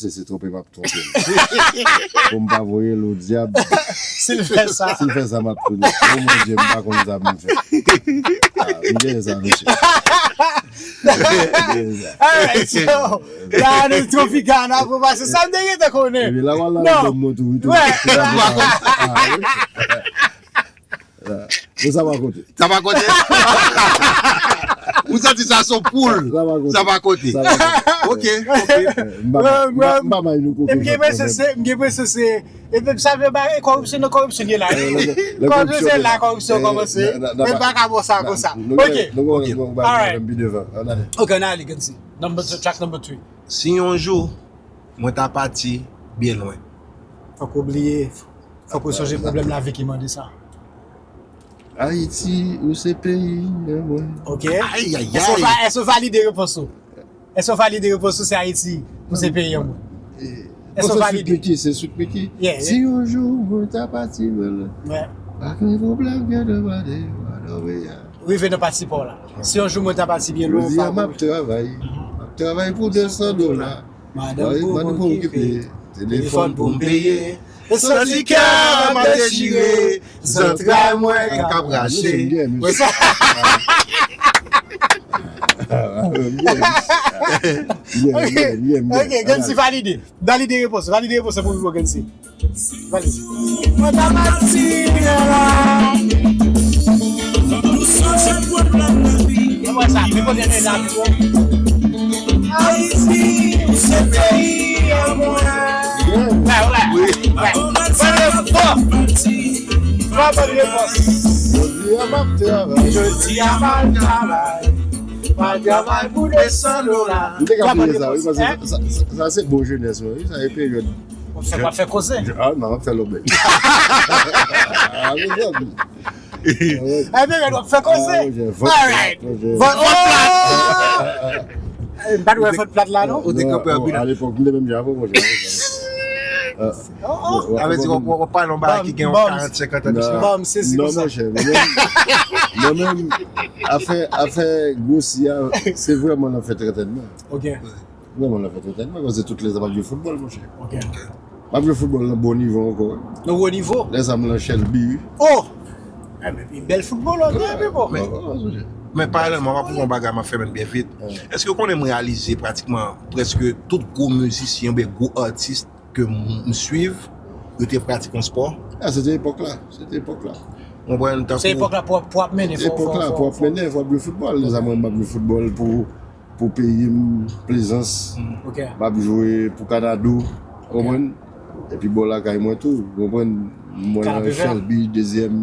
panse se twonpe m ap twonpe l. Pou m pa voye l o dyab. Si l fè sa. Si l fè sa, m ap touye l. O mon Dye, m pa konn sa pou m fè. Ah, m genyen sa, mesye. M genyen sa. Alright, so, la, nou Tropicana pou pase. Sa m te gentan konnen. Epi la, wala, non. Mwen tou, wi, tou. Wè. Ah, wi. Bon, sa pa konte. Sa pa konte? Ou santi sa se yon poul? Sa pa konte. Sa pa konte. Sa pa konte. Ok, ok. Eh, m pa, m pa, m pa bay nou koke. M gen enpresyon se, m gen enpresyon se, e, sa vle bay koripsyon nan koripsyon gen la. Eh, le, le, le koripsyon se la, koripsyon kòmanse. Eh, na, na, na, e pa ka bon sa konsa. Ok. Ok. Alright. Ok, ann ale, Kency. Number two, track number three. Si yon jou mwen ta pati byen lwen. Fòk ou bliye, fòk ou sonje pwoblèm lavi ki mande sa. Ayiti, ou se peyi an mwen. Ok. Ay, ay, ay. Èske w va-, èske w valide repons ou? Èske w valide repons ou se Ayiti, ou se peyi an mwen? Eh, èske w valide? Se sweet Micky, se sweet Micky. Yeah, yeah. Si yon jou mwen ta pati byen lwen. Wè. Pa gen pwoblèm, gen de mande, mande, mande. Rive nan pati pa w la. Si yon jou mwen ta pati byen lwen, jodi a m ap travay. M ap travay pou de san dola. Madanm pou m okipe. Telefòn pou m peye. Santi kè m ap dechire. Zantray mwen k ap rache. Ok, Kency valide. Valide repons, valide repons pou Rivo Kency. Valide. Mwen ta pati byen lwen. Nou sonje pwoblèm nan vi. E mwen sa, men kote men la pi bon. Ayiti, ou se peyi an mwen. Wè, wè, wè. Wè, wè, fò. Twa bòn repons. Jodi a m ap travay. Jodi a m ap travay. M ap travay pou de san dola. M te ka bliye sa, wi, paske sa, sa, sa se bon jenès mwen, wi, sa e peryòd. W ap fè, w ap fè koze. Ah, non, w ap fè lòt bèy. Ah, mezanmi. Ah, peryòd w ap fè koze. Ah, monchè, vòt plat, monchè. Vòt plat. M pa t wè vòt plat la, non. Ou te kanpe anpil. A lepòk, m te menm jan avè w, monchè. Ah. Sa vle di w ap pale yon bagay ki gen yon karant, senkant an, piske. Bòm, sezi konsa. Non, monchè, mwen menm, mwen menm, afè, afè gwosi a, se vrèman nan fè trantèn mwen. Ok. Vrèman nan fè trantèn mwen, paske tout lè sa m ap jwe foutbòl, monchè. Ok. M ap jwe foutbòl nan bon nivo ankò, wi. Nan wo nivo? Lè sa m nan Shelby, wi. Oh! Enben, pi bèl foutbolè, wi, wi, bon. Men, men paralèlman, m ap pran yon bagay, m ap fèmen byen vit. Èske w konnen m reyalize pratikman prèske tout gwo mizisyen oubyen gwo atis ke m, m swiv, yo te pratik yon spò. Ah, se te epòk la. Se te epòk la. Ou konprann? Se tankou epòk la pou, pou ap mennen, se fò, epòk fò, la fò, pou ap fò. Mennen, fò ap jwe foutbòl. Lè sa mwen, m ap jwe foutbòl pou, pou peyi m, Plezans. Mm, ok. M ap jwe pou Kanado, ou konprann? Epi bò lakay mwen tou, ou konprann? Mwen nan Shelby, dezyèm,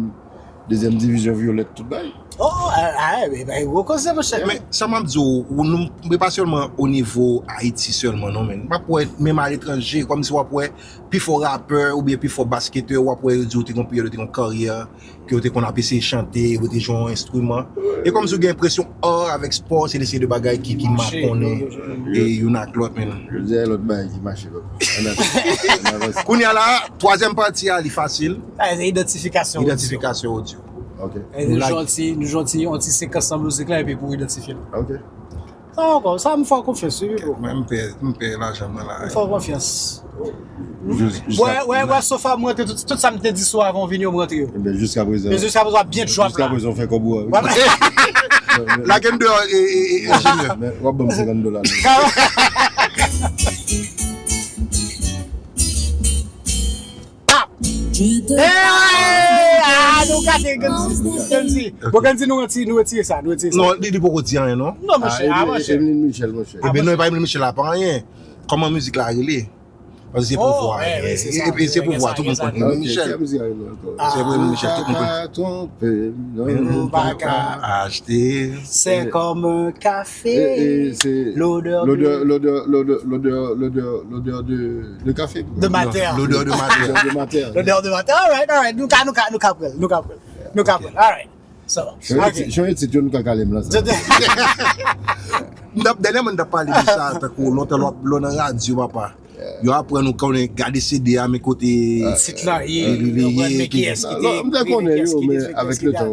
dezyèm divizyon vyolèt, tout bagay. Oh, ah, ah, eh ben, gwo koze, monchè. Men, sa m ap di w, ou nou, men pa sèlman o nivo Ayiti sèlman, non, men. M ap wè, menm aletranje, kòmsi w ap wè, pi fò rapè, oubyen pi fò basketè, w ap wè, yo di w te gen yon peryòd, yo te gen yon karyè, ke yo te konn ap eseye chante, yo te jwe yon enstriman. E kòmsi w gen enpresyon, art avèk spò, se de, se de bagay ki, ki makonnen, e youn ak lòt, men. Yo di, lòt bagay ki mache, lòt. Ann avanse. Kounye a la, twazyèm pati a, li fasil. Ah, se idantifikasyon odyo. Idantifikasyon odyo. Ok. E nou jwe yon ti, nou jwe yon ti, yon ti sekans nan mizik la, epi pou idantifye l. Ok. Sa ankò, sa m fè w konfyans, wi, bro. Mwen, m pè, m pè lajan mwen la. M fè w konfyans. Wè, wè, wè, sofa m rantre, tout, tout sa m te di sou avan w vini yo, m rantre yo. Enben, jiska prezan. Men jiska prezan, w ap byen drop la. Jiska prezan, w fè kòb ou a, wi. Lage m deyò, e, e, e, enjenyè. Men, w ap ban m senkant dola. Hey! Ah, nou gate Gandy. Gandy. Bon, Gandy, nou retire, nou retire sa, nou retire sa. Non, li, li poko di anyen, non. Non, monchè, ah, monchè. Emeline Michel, monchè. Ebyen non, e pa Emeline Michel la, pa anyen. Kòman mizik la rele? Paske se pouvwa. E, e, se pouvwa, tout moun konn Emeline Michel. Se pou Emeline Michel, tout moun konn. Ou pa ka achte. C'est comme un café. L'odeur de, l'odeur, l'odeur, l'odeur, l'odeur, l'odeur de, de café. De mater. L'odeur de mater. L'odeur de mater. L'odeur de mater. All right, all right. Nou ka, nou ka, nou ka pran l, nou ka pran l. Nou ka pran l. All right. Sa va. Ok. Jan yon tit yo nou ka kale m la sa. M t ap, dènyèman, m t ap pale de sa, tankou lontan lè w ap, lè w nan radyo, papa. Yo aprann ou konnen gade C D a, men kote tit la ye, li ye, men kiyès ki te ekri, men kiyès ki te fè, kiyès ki te fè.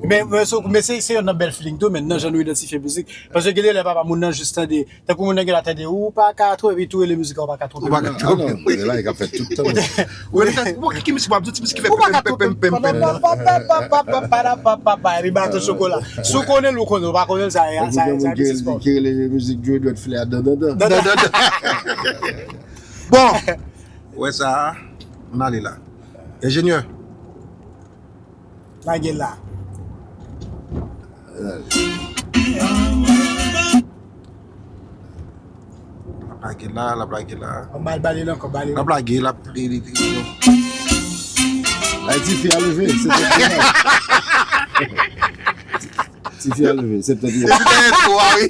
Men, men se, men se, se youn nan bèl feeling tou, men nan jan nou idantifye mizik. Paske gen de lè papa moun nan jis tande, tankou moun nan gen la tande, ou pa ka twonpe, tou rele mizik la, ou pa ka twonpe. Ou pa ka twonpe. Ah non, se la, e ka fèt tout tan. Ou rele sa, bon, ki mizik, w ap di, ti mizik ki fè pèm, pèm, pèm, pèm. Epi baton chokola. Si w konnen l, ou konnen, ou pa konnen l, sa, sa, sa, ki rele mizik Joe Dwèt Flè a dan, dan, dan. Dan, dan, dan. Bon. Ou wè sa, ann ale la. Enjenyè. Lage la. L ap lage la, l ap lage la. Ann bal, bale l ankò, bale l. L ap lage, l ap, li, li, li, li. Ay, tifi a leve, se tèt li. Tifi a leve, se tèt li. Se tèt li, wi.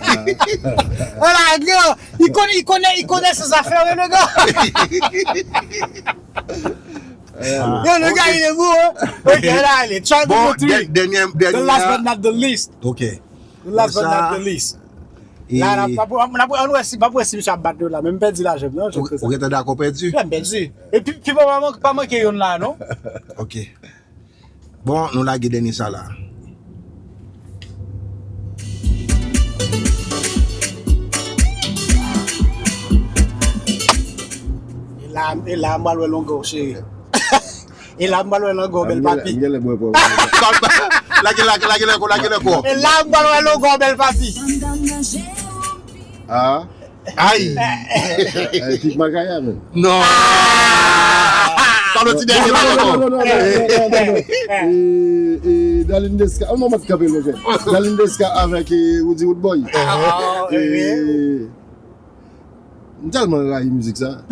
Wala, yo, li konnen, li konnen, li konnen se zafè, wi, le gars. Yo, le gars, il est beau, hein? Ok, ann ale. Track number three. Bon, dè-, dènyè, dènyè. The last but not the least. Ok. The last but not the least. La, n ap, n ap, n ap, ann wè si, n ap wè si misye ap bat nou la, men m pèdi lajan m, non, ou gentan dakò pèdi? Wi, m pèdi. Epi, pi pa, pa man-, pa manke youn la, non? Ok. Bon, nou lage dènye sa la. E la, e la, m pral wè longè w, cheri. E la, m pral wè longè w, bèl papi. M gen lè bwè pwòp. Lage, lage, lage, lage, lage, lage. E la, m pral wè longè w, bèl papi. Ah. Ay! Eh, Pik Makaya, men. Non! Sa vle di dènye bagay ankò. Non, non, non, non, non, non, non. E, e, Darline Desca. Oh non, m ap kanpe l, monchè. Darline Desca avèk, e, Roody Roodboy. Ah, e, m tèlman rayi mizik sa.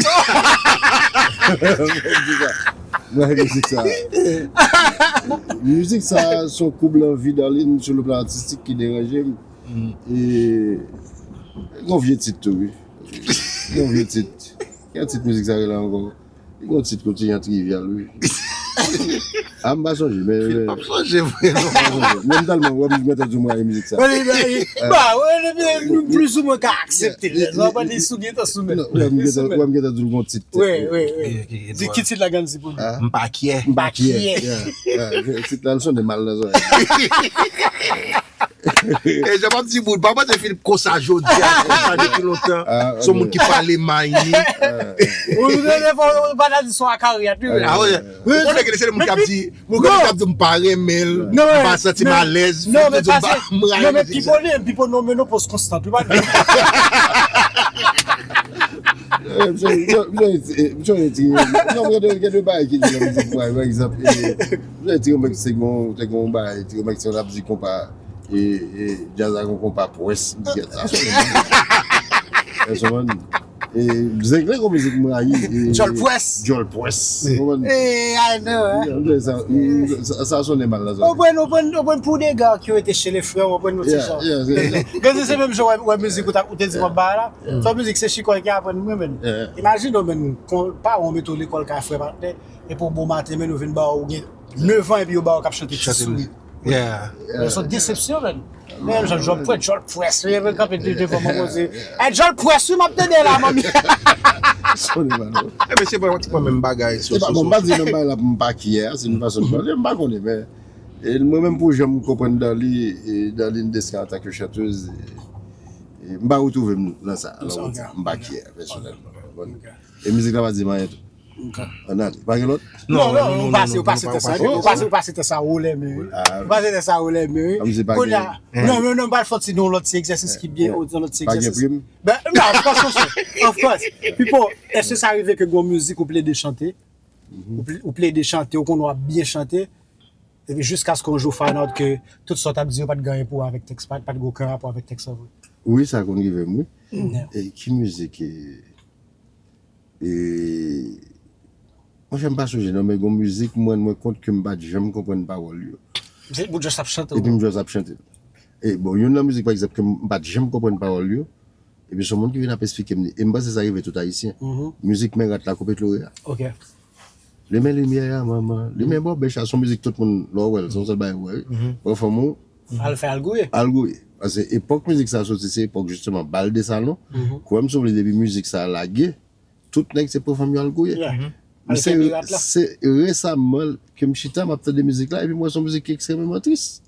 M rayi mizik sa. Mizik sa, se yon koub lanvi Darline sou le plan atistik ki deranje m. E, gon vye tit tou, wi. Gon vye tit. Ki tit mizik sa rele ankò? Li gon tit kontinyan trivyal, wi. A, m pa sonje, men, men. M ap sonje vre, non. Men m tèlman wè m gentan di w m rayi mizik sa. Bon, li, li, bon, wè, li, li, nou plizoumwen ka aksepte l. Wè, li sou gentan sou men. Non, wè, m gentan, wè, m gentan di w gon tit. Wi, wi, wi. Di ki tit la, Gandy, pou nou? M pa kyè. M pa kyè. Yeah, yeah. Tit la, l sonnen mal nan zòrèy. E jan m ap di moun, pa panse Philippe konsa jodi a, konsa depi lontan. Se yon moun ki pale may li. Ou, ou, ou, ou pa ta di son akari a, tou. Ah, wi. Ou konnen gen de moun k ap di, moun konnen k ap di, "M pa renmen l, m pa santi m alèz," non, men pase, m rayi non, men Pipo li, Pipo non, menopause constant, wi, pa di. Eh, m sonje, m sonje, m sonje, m sonje ti, non, gen de, gen de bagay ki di nan mizik mwen, pa egzanp, eh, m sonje ti Romex te gon, te gon bagay, ti Romex te ap di konpa, e, e, djaz la gon konpa pwès, m di, "Gèt sa, sa sonnen mal." E, Zenglen gon mizik m rayi, e, Djòl Pwès. Djòl Pwès. Eh, I know, eh. Sa, sa, sa sonnen mal nan zòrèy. Ou pran, ou pran, ou pran pou dega ki rete chez les frères, ou pran nou ti jan. Gandy, se menm jan wè, wè mizik ou ta, ou te di m ap bay la. Sa mizik se chikòy ki aprann mwen, men. Imajine w, men, kon paran w mete w lekòl kay frè patnè, epi w bon maten, men, yo vin ba w, ou gen nèf an, epi yo ba w k ap chante ti souri. Yeah. Se yon desepsyon, men. Men, jan Djòl Pwès, Djòl Pwès, wi, epi kanpe de devan mwen, poze. Eh, Djòl Pwès, wi, m ap tande la, manmi. Sonnen mal. Ebyen, se pratikman menm bagay. Se pa, bon, m pa di menm bagay la pou m pa kyè, se yon fason de pale, m pa konnen, men, e, mwen menm pou jan m konprann Darline, e, Darline Desca antanke chantèz, e, e, m pa retwouve m nan sa. Alò, m pa kyè, pèsonèlman. Bon. E mizik la pa di m anyen tou. Ann ale. Pa gen lòt? Non, non, non, ou pase, ou pase tè sa, ou pase, ou pase tè sa, ou lè men, wi. Ou pase tè sa, ou lè men, wi. Kounye a, non, non, non, m pral fè ti, yon lòt ti egzèsis ki byen, yon lòt ti egzèsis. Ben, non, of course, of course. Pipo, èske sa rive ke gon mizik ou plede chante? Ou pl- ou plede chante, ou konnen w ap byen chante, epi jiskaske yon jou w find out ke tout sa w t ap di yo pa t gen anyen pou wè avèk tèks, pa t pa t gen okenn rapò avèk tèks la vre. Wi, sa konn rive m, wi. E ki mizik e, e, monchè, m pa sonje non, men gon mizik mwen, mwen kont ke m pa t janm konprann pawòl yo. Se pou just ap chante. Epi m just ap chante. E bon, youn nan mizik, pa egzanp, ke m pa t janm konprann pawòl yo, epi se yon moun ki vin ap esplike m li. E m panse sa rive tout Ayisyen. Mizik Men Rat la, Koupe Tlorea. Ok. Limen limyè a, manman. Limen bò bèch la, se yon mizik tout moun, lè w wè l, se yon sèl bagay ou wè, wi. Bon, fanm ou Al fè al gouye. Al gouye. Paske epòk mizik sa soti, se epòk jisteman bal de salon. Kwè m, si w vle, depi mizik sa lage, tout nèg se pran fanm yo al gouye. Yeah. Men se, se resaman ke m chita, m ap tande mizik la, epi m wè se yon mizik ki ekstrèmeman tris.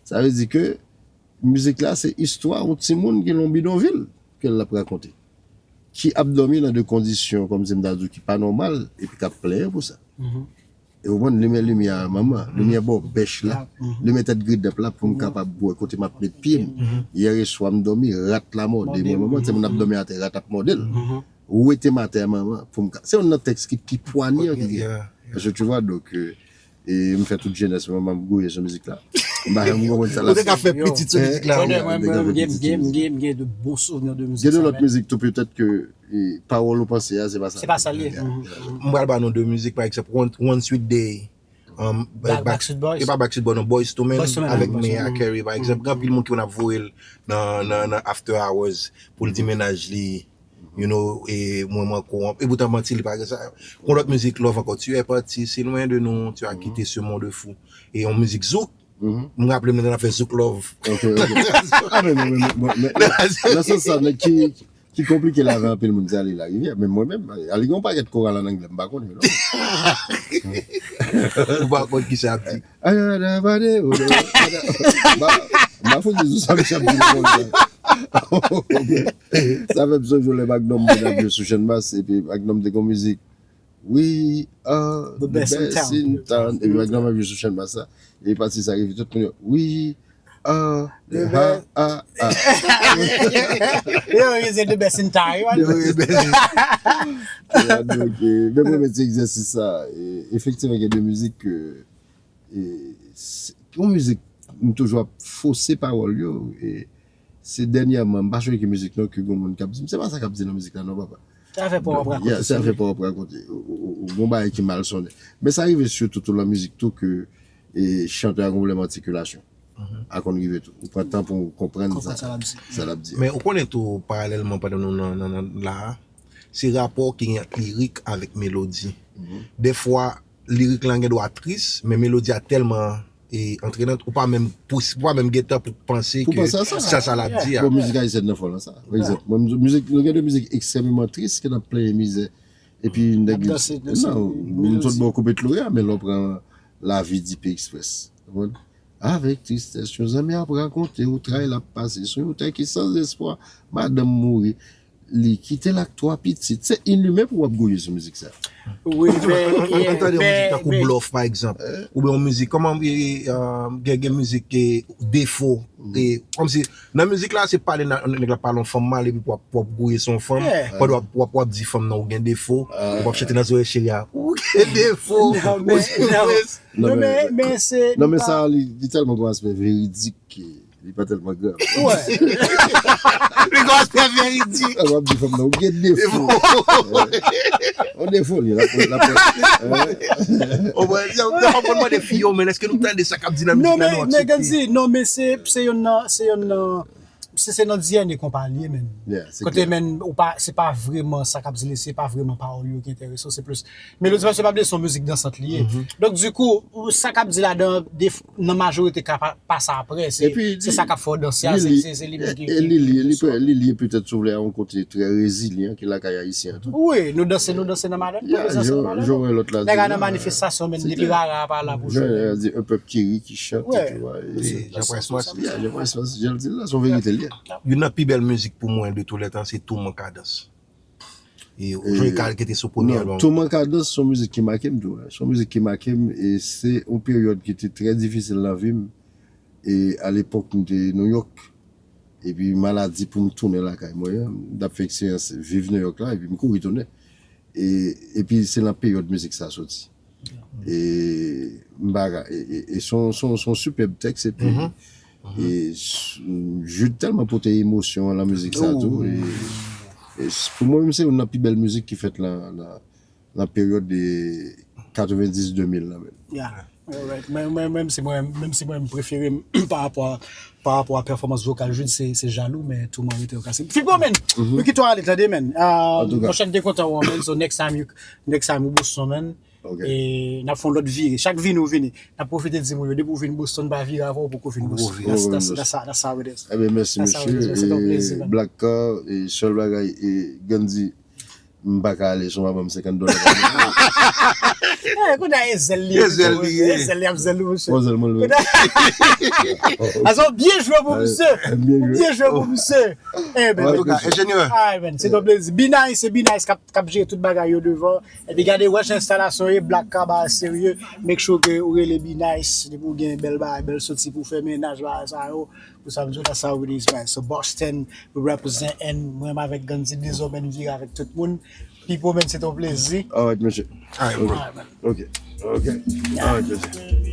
Sa vle di ke mizik la, se istwa yon timoun ki nan yon bidonvil ke l ap rakonte. Ki ap dòmi nan de kondisyon, kòmsi m ta di w, ki pa nòmal, epi k ap plenyen pou sa. E w konprann, limen limyè a, manman, limen bò bèch la, limen tèt gridap la pou m kapab wè kote m ap met pye m. Yè swa m dòmi, rat la mòde mwen, manman, timoun ap dòmi atè, rat ap mòde l. Wete m atè, manman, pou m ka. Se youn nan tèks ki pi pwanyan ki gen. Paske, tu vois, donk, euh, e m fè tout jenès mwen, m ap gouye sou mizik la. M pa janm konprann sa l ap di. Ou te ka fè pitit sou mizik la, wi. Mwen, mwen, mwen, m gen, m gen, m gen, m gen de bon souvni de mizik sa, men. Gen de lòt mizik tou, petèt ke, e, pawòl ou panse a, se pa sa. Se pa sa l ye. M pral ba nou de mizik, pa egzanp, One, One Sweet Day. Um, Back- Back- Backstreet Boys. E pa Backstreet Boys, non, Boyz Two Men avèk Mariah Carey, pa egzanp. Gen anpil moun ki konn ap voye l nan, nan, nan after hours pou l di mennaj li, you know, e mwen, mwen ko, e poutan manti, li pa gen sa. Kon lòt mizik love ankò, Tu es parti si loin de nous, tu as quitté ce monde fou. E yon mizik zouk, m raple m nan fè zouk love. Ok, ok. Ah, men, men, men, men, men, nan sans sa, nèg ki, ki konplike lavi anpil moun, se Ale Larivyè. Men mwen menm, Ale gen yon pakèt koral an anglè, m pa konnen, non. Ou pa konn ki sa ap di. Ayadabade, odo, ada-, ba, ba fouti sou sa misye ap di konsa. Sa fè m sonje lè Magnum te ap jwe sou Channmas, epi Magnum te gon mizik. We are the best in town. Epi Magnum ap jwe sou Channmas la. Epi pati sa rive tout moun yo. We are the ha, ha, ha. Yo, is it the best in town? Yo, e bèl. Ya, donk, e, men mwen mete egzèsis sa. E, efektivman, gen de mizik ke, e, se, yon mizik, m toujou ap fose pawòl yo. E, se dènyèman, m pa sonje ki mizik non, ke gon moun k ap di m, se pa sa k ap di nan mizik la, non, papa. Se afè pa w ap rakonte. Yeah, se afè pa w ap rakonte. Ou, ou, ou, gon bagay ki mal sonnen. Men sa rive sitou tou nan mizik tou ke, e, chantè a gon pwoblèm atikilasyon. A konn rive tou. Ou pran tan pou w konprann sa, sa l ap di. Men ou konnen tou, paralèlman, pandan nou nan, nan, nan la a, se rapò ki gen ant lirik avèk melodi. Dèfwa, lirik lan gen dwa tris, men melodi a tèlman, e, antrenant, ou pa menm pous-, ou pa menm gen tan pou panse ke sa, sa l ap di a. Bon, mizik ayisyèn nan fò nan sa. Pa egzanp, mwen, mizik, nou gen de mizik ekstrèmeman tris ke n ap plenyen mizè. Epi, nèg, non, nou sot bò Koupe Tlorea, men lè w pran Lavi Dipe Express. Ou konprann? Avèk tristès, yon zanmi ap rakonte ou tray l ap pase sou yon tè ki san espwa. Madanm mouri, li kite l ak twa pitit. Se inime pou w ap gouye sou mizik sa. Wi, men, an tande yon mizik tankou Blòf, pa egzanp. Oubyen yon mizik, kòman, e, e, gen, gen mizik, e, Defo. E, kòmsi, nan mizik la, se pale, nèg la pale yon fanm mal, epi w ap, w ap gouye sou yon fanm, pandan w ap, w ap, w ap di fanm nan ou gen defo, w ap chante nan zòrèy cheri a, ou gen defo, ou gen defo. Non, men, men se, non, men sa, li, li tèlman gon aspè veridik ke li pa tèlman grav. Li gon aspè veridik. W ap di fanm nan, ou gen defo. On defo, li, la, la, ou wè, lè, lè fanm konn mande fi yo, men èske nou tande sa k ap di nan mizik la, nou aksepte? Non, men, men, Kendy, non, men se, se youn nan, se youn nan, se, se nan D N A konpa l ye, men. Kote, men, ou pa, se pa vrèman sa k ap di li, se pa vrèman pawòl yo ki enterese w, se plis melodi, paske pa bliye se yon mizik dansant li ye. Donk, dikou, ou, sa k ap di ladan, de, nan majorite ka, pa, pa sa apre, se, se sa k ap fè w danse a, se, se, se li menm ki, e, e ki, li, li, li, li, li, li petèt, si w vle, a yon kote trè rezilyan ki lakay ayisyen an tou. Wi, nou danse, nou danse nan madanm, nou danse nan madanm. Jan w wè lòt la di, nèg a nan manifestasyon, men depi rara a pa la pou jwe. Jan w di, un peuple qui rit, qui chante, tu vois, e Jean Price Mars. Yeah, Jean Price Mars, jan l di la, se yon verite l ye. Youn nan pi bèl mizik pou mwen de tous les temps, se Touman Kadans. E ou jwe kal ki te sou premye albòm. Touman Kadans se yon mizik ki make m tou, wi. Se yon mizik ki make m, e se yon peryòd ki te trè difisil nan vi m. E alepòk, m te Nouyòk. Epi maladi pou m tounen lakay mwen an, m t ap fè eksperyans viv Nouyòk la, epi m kouri tounen. E, epi se nan peryòd mizik sa soti. E, m pa ka, e, e, e se yon, se yon, se yon sipèb tèks, epi e, s- Jude tèlman pote emosyon an nan mizik sa tou. E, e s- pou mwen menm, se youn nan pi bèl mizik ki fèt nan, nan, nan peryòd de katrevenndis de mil la menm. Yeah. Alright. Mwen, mwen, menm si mwen, menm si mwen, m prefere m pa rapò a, pa rapò a pèfòmans vokal Jude, se, se Jalou, men tou mwen rete yo kase. Fipo, men, nou kite w ale, tande, men. Antouka. Monchè, m te kontan wè w, men. So, next time, you, next time, ou Boston, men. Ok. E n ap fè yon lòt vire. Chak vini ou vini, n ap pwofite di moun yo, depi ou vin Boston, pa vire avan ou poko vin Boston. Vire. That's, that's, that's, that's how it is. Ebyen, mèsi, That's how it is, man. Se ton plezi, mesye. Man. Black Car, e, sèl bagay, e, Gandhi, m pa ka ale san w pa ban m senkant dola. Eh, kounye a e zèl li. E zèl li ye. E zèl li ap zèl ou, mesye. Bon, sèl mwen, Azo, byen jwe pou misye. Byen jwe. Byen jwe pou misye. Eh, ben, Antouka, enjenyè. Ay, man, se ton plezi. Be Nice, se Be Nice k ap, k ap jere tout bagay yo devan. Epi gade, wè jan enstalasyon ye, Black Car bagay serye. Make sure ke ou rele Be Nice, depi ou gen bèl bagay, bèl soti pou fè mennaj bagay sa yo. Pou sa m di w, that's how it is, man. So Boston, we represent, and mwen menm avèk Gandhi, dezòmè n vire avèk tout moun. Pipo, man, se ton plezi. Alright, mesye. Alright, bro. Alright, man. Ok, ok. Alright, mesye.